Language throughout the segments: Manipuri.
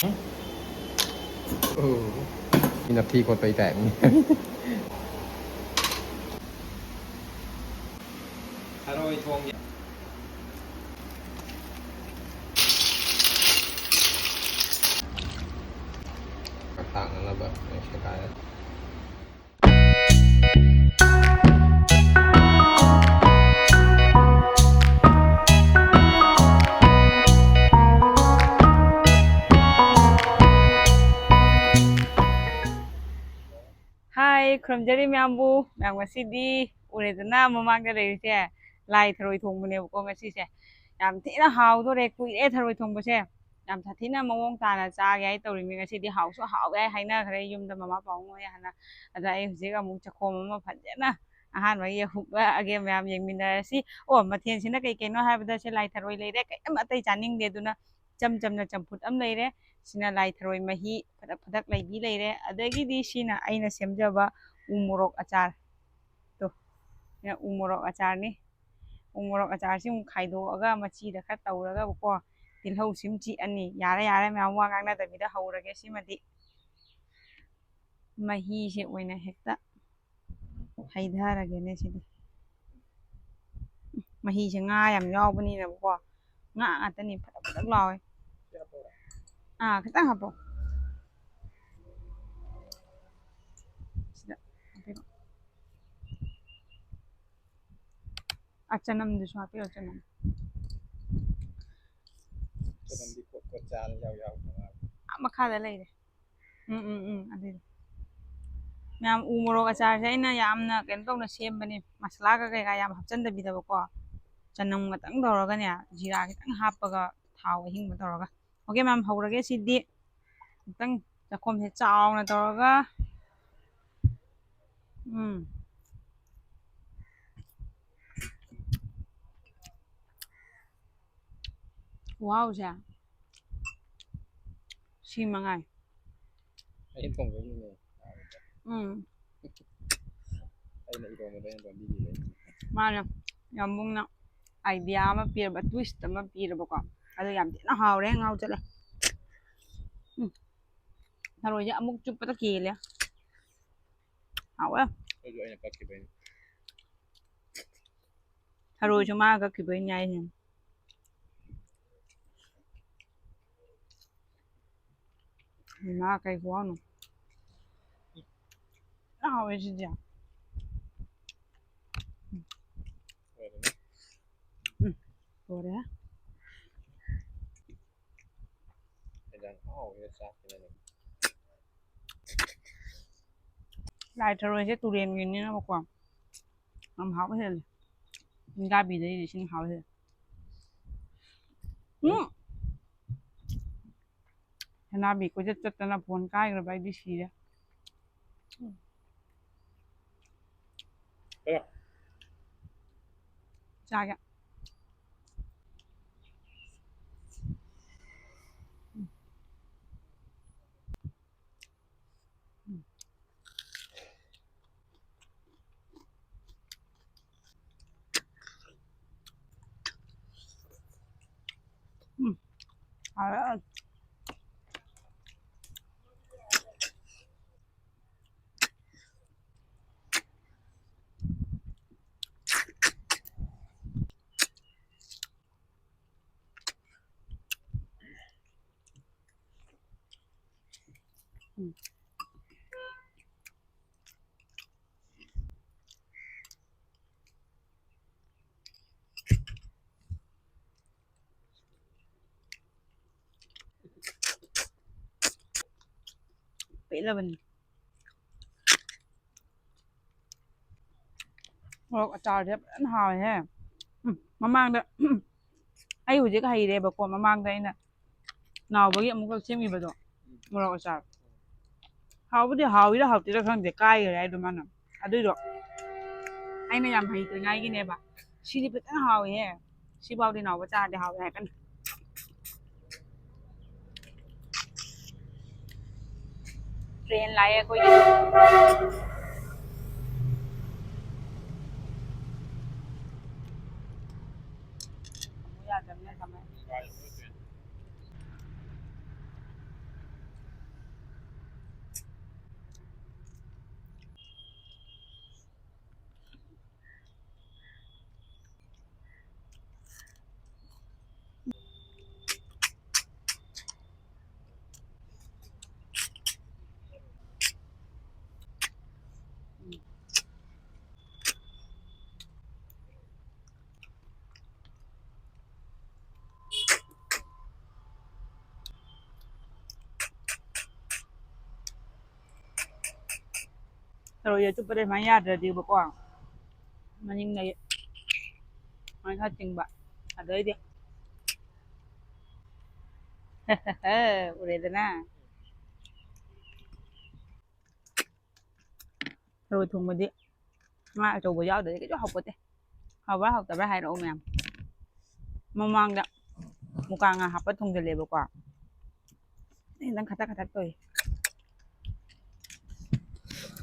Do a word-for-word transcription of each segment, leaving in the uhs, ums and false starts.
ꯎꯝ꯫ ꯃꯤ ꯅꯞꯊꯤ ꯈꯣꯠꯄꯩ ꯇꯥꯏꯞꯅꯤ꯫ ꯊꯔꯣꯏ ꯊꯣꯡꯉꯦ꯫ ꯆꯥꯛ ꯊꯥꯛꯅꯅꯕ ꯂꯣꯏ ꯁꯦꯒꯥꯏꯔꯦ꯫ ꯍꯥꯏ, ꯈꯨꯔꯨꯝꯖꯔꯤ ꯃꯌꯥꯝꯕꯨ꯫ ꯃꯌꯥꯝ ꯉꯁꯤꯗꯤ ꯎꯔꯦꯗꯅ ꯃꯃꯥꯡꯗ ꯂꯩꯔꯤꯁꯦ ꯂꯥꯏ ꯊꯔꯣꯏ ꯊꯣꯡꯕꯅꯦꯕꯀꯣ ꯉꯁꯤꯁꯦ꯫ ꯌꯥꯝ ꯊꯤꯅ ꯍꯥꯎꯗꯣꯔꯦ, ꯀꯨꯏꯔꯦ ꯊꯔꯣꯏ ꯊꯣꯡꯕꯁꯦ꯫ ꯌꯥꯝ ꯁꯥꯊꯤꯅ ꯃꯑꯣꯡ ꯇꯥꯅ ꯆꯥꯒꯦ ꯍꯥꯏ ꯇꯧꯔꯤꯃꯤ꯫ ꯉꯁꯤꯗꯤ ꯍꯥꯎꯁꯨ ꯍꯥꯎꯋꯦ ꯍꯥꯏ ꯍꯥꯏꯅꯈ꯭ꯔꯦ ꯌꯨꯝꯗ ꯃꯃꯥ ꯄꯥꯕꯨꯡ ꯍꯣꯏ ꯍꯥꯟꯅ꯫ ꯑꯗ ꯑꯩ ꯍꯧꯖꯤꯛ ꯑꯃꯨꯛ ꯆꯈꯣꯝ ꯑꯃ ꯐꯖꯅ ꯑꯍꯥꯟꯕꯒꯤ ꯍꯨꯞꯂꯛꯑꯒꯦ, ꯃꯌꯥꯝ ꯌꯦꯡꯃꯤꯟꯅꯔꯁꯤ꯫ ꯑꯣ, ꯃꯊꯦꯜꯁꯤꯅ ꯀꯩ ꯀꯩꯅꯣ ꯍꯥꯏꯕꯗ ꯁꯦ ꯂꯥꯏ ꯊꯔꯣꯏ ꯂꯩꯔꯦ, ꯀꯩꯝ ꯑꯇꯩ ꯆꯥꯅꯤꯡꯗꯦ꯫ ꯑꯗꯨꯅ ꯏꯆꯝ ꯆꯝꯅ ꯆꯝꯐꯨꯠ ꯑꯃ ꯂꯩꯔꯦ꯫ ꯁꯤꯅ ꯂꯥꯏ ꯊꯔꯣꯏ ꯃꯍꯤ ꯐꯗꯛ ꯐꯗꯛ ꯂꯩꯕꯤ ꯂꯩꯔꯦ꯫ ꯑꯗꯒꯤꯗꯤ ꯁꯤꯅ ꯑꯩꯅ ꯁꯦꯝꯖꯕ ꯎ ꯃꯣꯔꯣꯛ ꯑꯆꯥꯔ꯫ ꯇꯣ, ꯁꯤꯅ ꯎ ꯃꯣꯔꯣꯛ ꯑꯆꯥꯔꯅꯤ꯫ ꯎ ꯃꯣꯔꯣꯛ ꯑꯆꯥꯔꯁꯤ ꯑꯃꯨꯛ ꯈꯥꯏꯗꯣꯛꯑꯒ ꯃꯆꯤꯗ ꯈꯔ ꯇꯧꯔꯒꯕꯀꯣ, ꯇꯤꯜꯍꯧꯁꯤꯃ ꯆꯤꯛꯑꯅꯤ꯫ ꯌꯥꯔꯦ, ꯌꯥꯔꯦ, ꯃꯌꯥꯝ ꯋꯥ ꯉꯥꯡꯅꯗꯕꯤꯗ ꯍꯧꯔꯒꯦ ꯁꯤꯃꯗꯤ꯫ ꯃꯍꯤꯁꯦ ꯑꯣꯏꯅ ꯍꯦꯛꯇ ꯍꯩꯊꯔꯒꯦꯅꯦ ꯁꯤꯗꯤ꯫ ꯃꯍꯤꯁꯦ ꯉꯥ ꯌꯥꯝ ꯌꯥꯎꯕꯅꯤꯅꯕꯀꯣ, ꯉꯥ ꯉꯥꯛꯇꯅꯤ, ꯐꯗꯛ ꯐꯗꯛ ꯂꯥꯎꯋꯦ꯫ ꯑꯥ, ꯈꯤꯇꯪ ꯍꯥꯞꯄꯣ꯫ ꯁꯤꯗ ꯍꯥꯞꯄꯤꯔꯣ꯫ ꯑꯥ, ꯆꯅꯝꯗꯨꯁꯨ ꯍꯥꯞꯄꯤꯔꯣ, ꯆꯅꯝ꯫ ꯆꯅꯝꯗꯤ ꯀꯣꯠ ꯀꯣꯠ ꯆꯥꯔ ꯌꯥꯎ ꯌꯥꯎꯗꯅ꯫ ꯑꯥ, ꯃꯈꯥꯗ ꯂꯩꯔꯦ꯫ ꯎꯝ, ꯎꯝ, ꯎꯝ, ꯑꯗꯨꯏꯗꯣ꯫ ꯃꯌꯥꯝ ꯎ ꯃꯣꯔꯣꯛ ꯑꯆꯥꯔꯁꯦ ꯑꯩꯅ ꯌꯥꯝꯅ ꯀꯩꯅꯣ ꯇꯧꯅ ꯁꯦꯝꯕꯅꯦ, ꯃꯁꯥꯂꯥꯒ ꯀꯩꯀꯥ ꯌꯥꯝ ꯍꯥꯞꯆꯤꯟꯗꯕꯤꯗꯀꯣ, ꯆꯅꯝ ꯈꯛꯇꯪ ꯇꯧꯔꯒꯅꯦ, ꯖꯤꯔꯥ ꯈꯤꯇꯪ ꯍꯥꯞꯄꯒ, ꯊꯥꯎ ꯑꯍꯤꯡꯕ ꯇꯧꯔꯒ꯫ ꯑꯣꯀꯦ ꯃꯌꯥꯝ, ꯍꯧꯔꯒꯦ ꯁꯤꯗꯤ꯫ ꯑꯝꯇꯪ ꯆꯥꯛꯈꯣꯝꯁꯦ ꯆꯥꯎꯅ ꯇꯧꯔꯒ꯫ ꯎꯝ꯫ ꯈꯨꯍꯥꯎꯁꯦ ꯁꯤ ꯃꯉꯥꯏ꯫ ꯑꯩ ꯊꯣꯡꯕꯩꯅꯤꯅꯦ꯫ ꯎꯝ꯫ ꯑꯩꯅ ꯏꯔꯣꯟꯕꯗ ꯑꯩꯅ ꯂꯣꯟꯕꯤꯈꯤꯕꯩꯅꯤ꯫ ꯃꯥꯅꯦ꯫ ꯌꯥꯝꯕꯨꯡꯅ idea ꯑꯃ ꯄꯤꯔꯕ, twist ꯑꯃ ꯄꯤꯔꯕꯀꯣ꯫ ꯑꯗꯣ ꯌꯥꯝ ꯊꯤꯅ ꯍꯥꯎꯔꯦ, ꯉꯥꯎ ꯆꯠꯂꯦ꯫ ꯊꯔꯣꯏꯁꯦ ꯑꯃꯨꯛ ꯆꯨꯞꯄꯗ ꯀꯦꯜꯂꯦ꯫ ꯍꯥꯎꯋꯦ꯫ ꯑꯗꯨ ꯑꯩꯅ ꯀꯛꯈꯤꯕꯩꯅꯦ꯫ ꯊꯔꯣꯏꯁꯨ ꯃꯥ ꯀꯛꯈꯤꯕꯩꯅꯦ ꯍꯥꯏꯁꯦ꯫ ꯃꯥ ꯀꯩ ꯈꯨꯍꯥꯎꯅꯣ꯫ ꯌꯥꯝ ꯍꯥꯎꯋꯦ ꯁꯤꯗꯤ꯫ ꯎꯝ, ꯂꯣꯏꯔꯦ꯫ ꯌꯦꯟꯖꯥꯡ ꯑꯍꯥꯎꯕꯁꯤꯒ ꯆꯥꯛꯁꯤꯅꯅꯦ꯫ ꯂꯥꯏ ꯊꯔꯣꯏꯁꯦ ꯇꯨꯔꯦꯟꯒꯤꯅꯤꯅꯕꯀꯣ ꯌꯥꯝ ꯍꯥꯎꯕ ꯍꯦꯜꯂꯦ꯫ ꯅꯤꯡꯒꯥꯕꯤꯗꯩꯗꯤ ꯁꯤꯅ ꯍꯥꯎꯕ ꯍꯦꯜꯂꯦ꯫ ꯎꯝ꯫ ꯍꯦꯅꯥꯕꯤ ꯀꯣꯏꯆꯠ ꯆꯠꯇꯅ ꯐꯣꯟ ꯀꯥꯏꯈ꯭ꯔꯕ ꯑꯩꯗꯤ ꯁꯤꯔꯦ꯫ ꯆꯥꯒꯦ꯫ ꯎꯝ꯫ ꯍꯥꯎꯔꯦ꯫ ꯎꯝ꯫ ꯄꯦꯜꯂꯕꯅꯤ꯫ ꯃꯣꯔꯣꯛ ꯑꯆꯥꯔꯁꯦ ꯐꯖꯅ ꯍꯥꯎꯋꯦꯍꯦ꯫ ꯎꯝ, ꯃꯃꯥꯡꯗ ꯑꯩ ꯍꯧꯖꯤꯛ ꯍꯩꯔꯦꯕꯀꯣ, ꯃꯃꯥꯡꯗ ꯑꯩꯅ ꯅꯥꯎꯕꯒꯤ ꯑꯃꯨꯛꯈꯛ ꯁꯦꯝꯈꯤꯕꯗꯣ, ꯃꯣꯔꯣꯛ ꯑꯆꯥꯔ꯫ ꯍꯥꯎꯕꯨꯗꯤ ꯍꯥꯎꯋꯤꯔ ꯍꯥꯎꯇ꯭ꯔꯤꯔ ꯈꯪꯗꯦ, ꯀꯥꯏꯈ꯭ꯔꯦ ꯍꯥꯏꯗꯣ ꯃꯥꯅ꯫ ꯑꯗꯨꯏꯗꯣ ꯑꯩꯅ ꯌꯥꯝ ꯍꯩꯇ꯭ꯔꯤꯉꯥꯏꯒꯤꯅꯦꯕ꯫ ꯁꯤꯗꯤ ꯐꯖꯅ ꯍꯥꯎꯋꯦꯍꯦ꯫ ꯁꯤꯐꯥꯎꯗꯤ ꯅꯥꯎꯕ ꯆꯥꯔꯗꯤ ꯍꯥꯎꯋꯦ ꯍꯥꯏꯔꯛꯀꯅꯤ꯫ ꯇ꯭ꯔꯦꯟ ꯂꯥꯛꯑꯦ ꯑꯩꯈꯣꯏꯒꯤ꯫ ꯑꯃꯨꯛ ꯌꯥꯗ꯭ꯔꯕꯅꯤꯅ ꯀꯃꯥꯏ-, ꯊꯔꯣꯏ ꯑꯆꯨꯞꯄꯗ ꯁꯨꯃꯥꯏꯅ ꯌꯥꯗ꯭ꯔꯗꯤꯕꯀꯣ, ꯃꯅꯤꯡꯗꯒꯤ ꯁꯨꯃꯥꯏꯅ ꯈꯔ ꯆꯤꯡꯕ, ꯑꯗꯩꯗꯤ ꯎꯔꯦꯗꯅ꯫ ꯊꯔꯣꯏ ꯊꯣꯡꯕꯗꯤ ꯉꯥ ꯑꯆꯧꯕ ꯌꯥꯎꯗ꯭ꯔꯗꯤ ꯀꯩꯁꯨ ꯍꯥꯎꯄꯣꯠꯇꯦ꯫ ꯍꯥꯎꯕ꯭ꯔꯥ ꯍꯥꯎꯇꯕ꯭ꯔꯥ ꯍꯥꯏꯔꯛꯑꯣ ꯃꯌꯥꯝ꯫ ꯃꯃꯥꯡꯗ ꯃꯨꯀꯥ ꯉꯥ ꯍꯥꯞꯄ ꯊꯣꯡꯖꯜꯂꯦꯕꯀꯣ, ꯈꯤꯇꯪ ꯈꯇꯛ ꯈꯇꯛ ꯇꯧꯏ꯫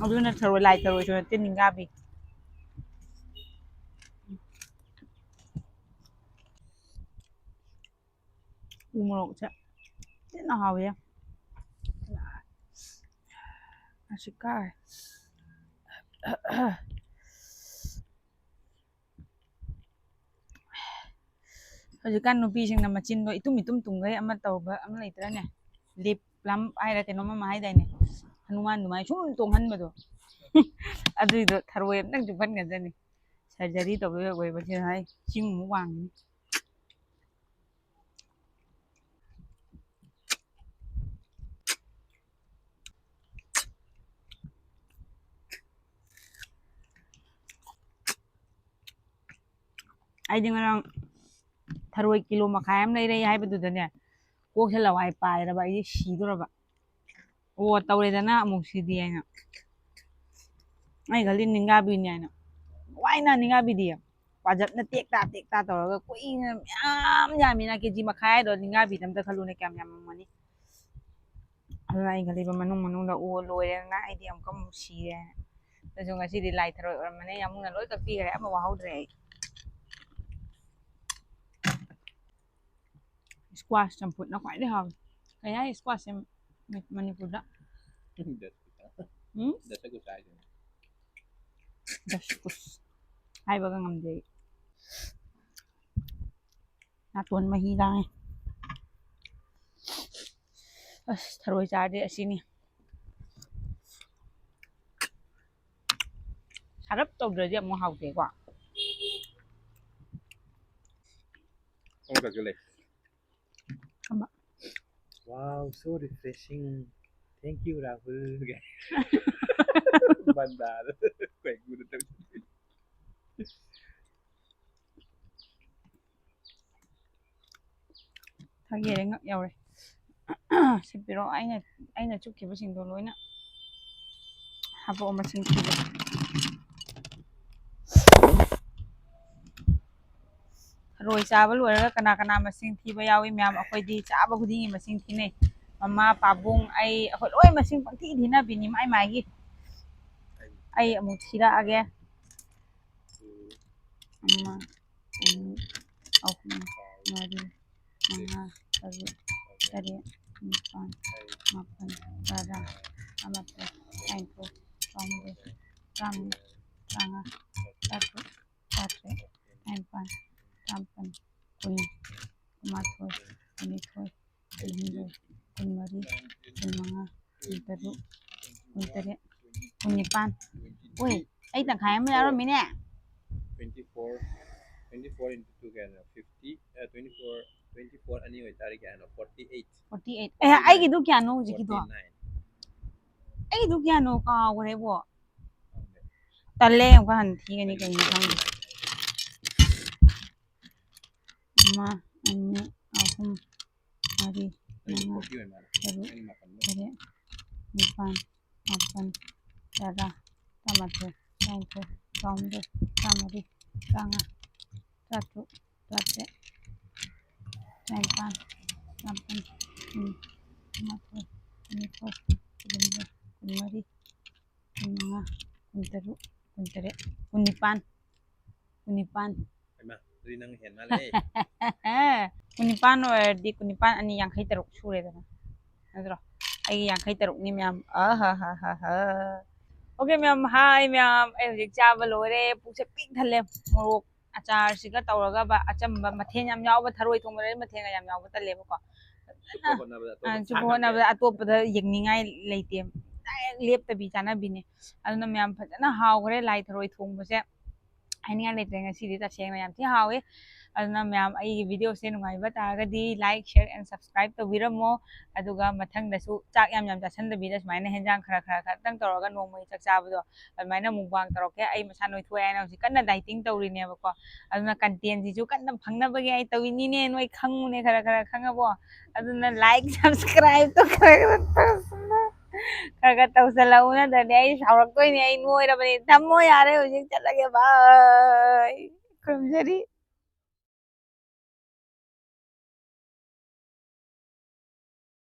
ꯑꯗꯨꯅ ꯊꯔꯣꯏ, ꯂꯥꯏ ꯊꯔꯣꯏꯁꯨ ꯅꯠꯇꯦ, ꯅꯤꯡꯒꯥꯕꯤ꯫ ꯎ ꯃꯣꯔꯣꯛꯁꯦ ꯊꯤꯅ ꯍꯥꯎꯋꯦ꯫ ꯑꯁꯤ ꯀꯥꯏ꯫ ꯍꯧꯖꯤꯛꯀꯥꯟ ꯅꯨꯄꯤꯁꯤꯡꯅ ꯃꯆꯤꯟꯗꯣ ꯏꯇꯨꯝ ꯏꯇꯨꯝ ꯇꯨꯝꯈꯩ ꯑꯃ ꯇꯧꯕ ꯑꯃ ꯂꯩꯇ꯭ꯔꯅꯦ? ꯂꯤꯞ ꯄ꯭ꯂꯝ ꯍꯥꯏꯔ ꯀꯩꯅꯣꯝ ꯑꯃ ꯍꯥꯏꯗꯥꯏꯅꯦ? ꯍꯅꯨꯃꯥꯟ ꯑꯗꯨꯃꯥꯏꯅ ꯁꯨꯝ ꯇꯣꯡꯍꯟꯕꯗꯣ꯫ ꯑꯗꯨꯏꯗꯣ ꯊꯔꯣꯏ ꯑꯝꯇꯪ ꯆꯨꯞꯍꯟꯒꯗꯅꯤ꯫ ꯁꯔꯖꯔꯤ ꯇꯧꯕ ꯑꯣꯏꯕꯁꯦ ꯍꯥꯏ ꯆꯤꯡꯃꯨꯛ ꯋꯥꯡꯉꯤꯅꯤ꯫ ꯑꯩꯗꯤ ꯉꯔꯥꯡ ꯊꯔꯣꯏ ꯀꯤꯂꯣ ꯃꯈꯥꯏ ꯑꯃ ꯂꯩꯔꯛꯑꯦ ꯍꯥꯏꯕꯗꯨꯗꯅꯦ, ꯀꯣꯛꯁꯦ ꯂꯋꯥꯏ ꯄꯥꯏꯔꯕ, ꯑꯩꯗꯤ ꯁꯤꯗꯣꯔꯕ꯫ ꯑꯣ, ꯇꯧꯔꯦꯗꯅ ꯑꯃꯨꯛ ꯁꯤꯗꯤ ꯍꯥꯏꯅ꯫ ꯑꯩ ꯈꯜꯂꯤ ꯅꯤꯡꯒꯥꯕꯤꯅꯤ ꯍꯥꯏꯅ꯫ ꯋꯥꯏꯅ ꯅꯤꯡꯒꯥꯕꯤꯗꯤ ꯄꯥꯖꯠꯅ ꯇꯦꯛꯇꯥ ꯇꯦꯛꯇꯥ ꯇꯧꯔꯒ ꯀꯨꯏꯅ ꯃꯌꯥꯝ ꯌꯥꯝꯃꯤꯅ, ꯀꯦ ꯖꯤ ꯃꯈꯥꯏ ꯍꯥꯏꯗꯣ ꯅꯤꯡꯒꯥꯕꯤꯗ ꯑꯝꯇ ꯈꯜꯂꯨꯅꯦ ꯀꯌꯥꯝ ꯌꯥꯝꯃꯝꯃꯅꯤ꯫ ꯑꯗꯨꯅ ꯑꯩ ꯈꯜꯂꯤꯕ ꯃꯅꯨꯡ ꯃꯅꯨꯡꯗ ꯑꯣ ꯂꯣꯏꯔꯦꯗꯅ ꯑꯩꯗꯤ ꯑꯃꯨꯛꯀ ꯑꯃꯨꯛ ꯁꯤꯔꯦ ꯍꯥꯏꯅ꯫ ꯑꯗꯨꯁꯨ ꯉꯁꯤꯗꯤ ꯂꯥꯏ ꯊꯔꯣꯏ ꯑꯣꯏꯔꯝꯃꯅꯤ, ꯌꯥꯝꯕꯨꯡꯅ ꯂꯣꯏ ꯀꯛꯄꯤꯈ꯭ꯔꯦ, ꯑꯃ ꯋꯥꯍꯧꯗ꯭ꯔꯦ ꯑꯩ꯫ ꯏꯁꯀ꯭ꯋꯥꯁ ꯆꯝꯐꯨꯠꯅ ꯈ꯭ꯋꯥꯏꯗꯩ ꯍꯥꯎꯋꯤ꯫ ꯀꯩ ꯍꯥꯏ ꯏꯁꯀ꯭ꯋꯥꯁꯁꯦ ꯃꯅꯤꯄꯨꯔꯗ? ꯎꯝ? ꯗꯁꯀꯨꯁ ꯍꯥꯏꯗꯣꯏꯅꯦ꯫ ꯗꯁꯀꯨꯁ ꯍꯥꯏꯕꯒ ꯉꯝꯗꯦ ꯑꯩ꯫ ꯅꯥꯇꯣꯟ ꯃꯍꯤ ꯂꯥꯡꯉꯦ꯫ ꯑꯁ, ꯊꯔꯣꯏ ꯆꯥꯔꯗꯤ ꯑꯁꯤꯅꯤ꯫ ꯁꯥꯔꯞ ꯇꯧꯗ꯭ꯔꯗꯤ ꯑꯃꯨꯛ ꯍꯥꯎꯇꯦꯀꯣ꯫ ꯑꯃ ꯀꯛꯁꯤꯜꯂꯦ꯫ ꯑꯃ꯫ Wow, so refreshing. Thank you, Rahul. ꯃꯟꯗꯥꯗ ꯀꯩꯒꯨꯅ ꯇꯧ꯫ ꯊꯥꯒꯦꯔꯦ ꯉꯛ ꯌꯥꯎꯔꯦ꯫ ꯁꯤꯠꯄꯤꯔꯣ꯫ ꯑꯩꯅ, ꯑꯩꯅ ꯆꯨꯞꯈꯤꯕꯁꯤꯡꯗꯣ ꯂꯣꯏꯅ ꯍꯥꯄꯛꯑꯣ, ꯃꯁꯤꯡ ꯊꯤꯕ꯫ ꯊꯔꯣꯏ ꯆꯥꯕ ꯂꯣꯏꯔꯒ ꯀꯅꯥ ꯀꯅꯥ ꯃꯁꯤꯡ ꯊꯤꯕ ꯌꯥꯎꯏ ꯃꯌꯥꯝ? ꯑꯩꯈꯣꯏꯗꯤ ꯆꯥꯕ ꯈꯨꯗꯤꯡꯒꯤ ꯃꯁꯤꯡ ꯊꯤꯅꯩ꯫ ꯃꯃꯥ, ꯄꯥꯕꯨꯡ, ꯑꯩ, ꯑꯩꯈꯣꯏ ꯂꯣꯏ ꯃꯁꯤꯡ ꯄꯪꯊꯤ ꯊꯤꯅꯕꯤꯅꯤ ꯃꯥꯏ ꯃꯥꯏꯒꯤ꯫ ꯑꯩ ꯑꯃꯨꯛ ꯊꯤꯔꯛꯑꯒꯦ꯫ ꯑꯃ, ꯑꯅꯤ, ꯑꯍꯨꯝ, ꯃꯔꯤ, ꯃꯉꯥ, ꯇꯔꯨꯛ, ꯇꯔꯦꯠ, ꯅꯤꯄꯥꯜ, ꯃꯥꯄꯜ, ꯇꯔꯥ, ꯇꯔꯥꯃꯥꯊꯣꯏ, ꯇꯔꯥꯅꯤꯊꯣꯏ, ꯇꯔꯥꯍꯨꯝꯗꯣꯏ, ꯇꯔꯥꯃꯔꯤ, ꯇꯔꯥꯃꯉꯥ, ꯇꯔꯥꯇꯔꯨꯛ, ꯇꯔꯥꯇꯔꯦꯠ, ꯇꯔꯥꯅꯤꯄꯥꯜ, ꯇꯔꯥꯃꯥꯄꯜ, ꯀꯨꯟ, ꯀꯨꯟꯃꯥꯊꯣꯏ, ꯀꯨꯟꯅꯤꯊꯣꯏ, ꯀꯨꯟꯍꯨꯝꯗꯣꯏ, ꯀꯨꯟꯃꯔꯤ, ꯀꯨꯟꯃꯉꯥ, ꯀꯨꯟꯇꯔꯨꯛ, ꯀꯨꯟꯇꯔꯦꯠ, ꯀꯨꯟꯅꯤꯄꯥꯜ꯫ ꯎꯏ, ꯑꯩ ꯇꯪꯈꯥꯏ ꯑꯃ ꯌꯥꯎꯔꯝꯃꯤꯅꯦ꯫ Twenty four, twenty four into two ꯀꯌꯥꯅꯣ? Fifty, twenty four, twenty four ꯑꯅꯤ ꯑꯣꯏꯇꯥꯔꯗꯤ ꯀꯌꯥꯅꯣ? Forty eight꯫ Forty eight꯫ ꯑꯦ, ꯑꯩꯒꯤꯗꯨ ꯀꯌꯥꯅꯣ ꯍꯧꯖꯤꯛꯀꯤꯗꯣ? Forty nine꯫ ꯑꯩꯒꯤꯗꯨ ꯀꯌꯥꯅꯣ ꯀꯥꯎꯈ꯭ꯔꯦꯕꯣ꯫ ꯇꯜꯂꯦ, ꯑꯃꯨꯛꯀ ꯍꯟꯅ ꯊꯤꯒꯅꯤ, ꯀꯩꯅꯣ ꯈꯪꯗꯦ꯫ ꯑꯃ, ꯑꯅꯤ, ꯑꯍꯨꯝ, ꯃꯔꯤ, ꯃꯉꯥ, ꯇꯔꯨꯛ, ꯇꯔꯦꯠ, ꯅꯤꯄꯥꯜ, ꯃꯥꯄꯜ, ꯇꯔꯥ, ꯇꯔꯥꯃꯥꯊꯣꯏ, ꯇꯔꯥꯅꯤꯊꯣꯏ, ꯇꯔꯥꯍꯨꯝꯗꯣꯏ, ꯇꯔꯥꯃꯔꯤ, ꯇꯔꯥꯃꯉꯥ, ꯇꯔꯥꯇꯔꯨꯛ, ꯇꯔꯥꯇꯔꯦꯠ, ꯇꯔꯥꯅꯤꯄꯥꯜ, ꯃꯥꯄꯜ, ꯀꯨꯟ, ꯀꯨꯟꯃꯥꯊꯣꯏ, ꯀꯨꯟꯅꯤꯊꯣꯏ, ꯀꯨꯟꯍꯨꯝꯗꯣꯏ, ꯀꯨꯟꯃꯔꯤ, ꯀꯨꯟꯃꯉꯥ, ꯀꯨꯟꯇꯔꯨꯛ, ꯀꯨꯟꯇꯔꯦꯠ, ꯀꯨꯟꯅꯤꯄꯥꯜ, ꯀꯨꯟꯅꯤꯄꯥꯜ꯫ ꯍꯩꯃꯥ, ꯑꯗꯨꯗꯤ ꯅꯪ ꯍꯦꯟ ꯃꯥꯜꯂꯦ꯫ ꯀꯨꯟꯅꯤꯄꯥꯜ ꯑꯣꯏꯔꯗꯤ ꯀꯨꯟꯅꯤꯄꯥꯜ ꯑꯅꯤ ꯌꯥꯡꯈꯩ ꯇꯔꯨꯛ ꯁꯨꯔꯦꯗꯅ, ꯅꯠꯇ꯭ꯔꯣ? ꯑꯩꯒꯤ ꯌꯥꯡꯈꯩ ꯇꯔꯨꯛꯅꯤ ꯃꯌꯥꯝ꯫ ꯑꯍ ꯍ ꯍ ꯍ꯫ Okay ꯃꯌꯥꯝ, hi ꯃꯌꯥꯝ, ꯑꯩ ꯍꯧꯖꯤꯛ ꯆꯥꯕ ꯂꯣꯏꯔꯦ, ꯄꯨꯛꯁꯦ ꯄꯤꯛ ꯊꯜꯂꯦ꯫ ꯃꯣꯔꯣꯛ ꯑꯆꯥꯔꯁꯤꯒ ꯇꯧꯔꯒ ꯕ-, ꯑꯆꯝꯕ ꯃꯊꯦꯜ ꯌꯥꯝ ꯌꯥꯎꯕ, ꯊꯔꯣꯏ ꯊꯣꯡꯕꯗꯗꯤ ꯃꯊꯦꯜꯒ ꯌꯥꯝ ꯌꯥꯎꯕ ꯇꯜꯂꯦꯕꯀꯣ꯫ ꯆꯨꯞꯄ ꯍꯣꯠꯅꯕꯗ ꯑꯇꯣꯞꯄ ꯑ, ꯆꯨꯞꯄ ꯆꯥꯅꯕ ꯍꯣꯠꯅꯕꯗ ꯌꯥꯗꯦ꯫ ꯑꯇꯣꯞꯄꯗ ꯌꯦꯡꯅꯤꯡꯉꯥꯏ ꯂꯩꯇꯦ꯫ Direct ꯂꯦꯞꯇꯕꯤ ꯆꯥꯅꯕꯤꯅꯦ꯫ ꯑꯗꯨꯅ ꯃꯌꯥꯝ ꯐꯖꯅ ꯍꯥꯎꯈ꯭ꯔꯦ ꯂꯥꯏ ꯊꯔꯣꯏ ꯊꯣꯡꯕꯁꯦ꯫ ꯍꯥꯏꯅꯤꯡꯉꯥꯏ ꯂꯩꯇ꯭ꯔꯦ ꯉꯁꯤꯗꯤ, ꯇꯁꯦꯡꯅ ꯌꯥꯝ ꯊꯤ ꯍꯥꯎꯋꯦ꯫ ꯑꯗꯨꯅ ꯃꯌꯥꯝ ꯑꯩꯒꯤ videoꯁꯦ ꯅꯨꯡꯉꯥꯏꯕ ꯇꯥꯔꯒꯗꯤ like, share and subscribe ꯇꯧꯕꯤꯔꯝꯃꯣ꯫ ꯑꯗꯨꯒ ꯃꯊꯪꯗꯁꯨ ꯆꯥꯛ ꯌꯥꯝ ꯌꯥꯝ ꯆꯥꯁꯤꯟꯗꯕꯤꯗ ꯁꯨꯃꯥꯏꯅ ꯍꯦꯟꯖꯥꯡ ꯈꯔ ꯈꯔ ꯈꯛꯇꯪ ꯇꯧꯔꯒ ꯅꯣꯡꯃꯒꯤ ꯆꯥꯛ ꯆꯥꯕꯗꯣ ꯑꯗꯨꯃꯥꯏꯅ mukbang ꯇꯧꯔꯛꯀꯦ꯫ ꯑꯩ ꯃꯁꯥ ꯅꯣꯏꯊꯣꯛꯑꯦ ꯍꯥꯏꯅ ꯍꯧꯖꯤꯛ ꯀꯟꯅ dieting ꯇꯧꯔꯤꯅꯦꯕꯀꯣ꯫ ꯑꯗꯨꯅ contentꯁꯤꯁꯨ ꯀꯟꯅ ꯐꯪꯅꯕꯒꯤ ꯑꯩ ꯇꯧꯔꯤꯅꯤꯅꯦ, ꯅꯣꯏ ꯈꯪꯉꯨꯅꯦ, ꯈꯔ ꯈꯔ ꯈꯪꯉꯕꯣ? ꯑꯗꯨꯅ like, subscribeꯇꯣ ꯈꯔ ꯈꯔ ꯇꯧꯁꯜꯂꯣ꯫ ꯈꯔ ꯈꯔ ꯇꯧꯁꯜꯂꯛꯎ, ꯅꯠꯇ꯭ꯔꯗꯤ ꯑꯩ ꯁꯥꯎꯔꯛꯇꯣꯏꯅꯦ꯫ ꯑꯩ ꯅꯣꯏꯔꯕꯅꯤ꯫ ꯊꯝꯃꯣ ꯌꯥꯔꯦ, ꯍꯧꯖꯤꯛ ꯆꯠꯂꯒꯦ, bye꯫ ꯈꯨꯔꯨꯝꯖꯔꯤ꯫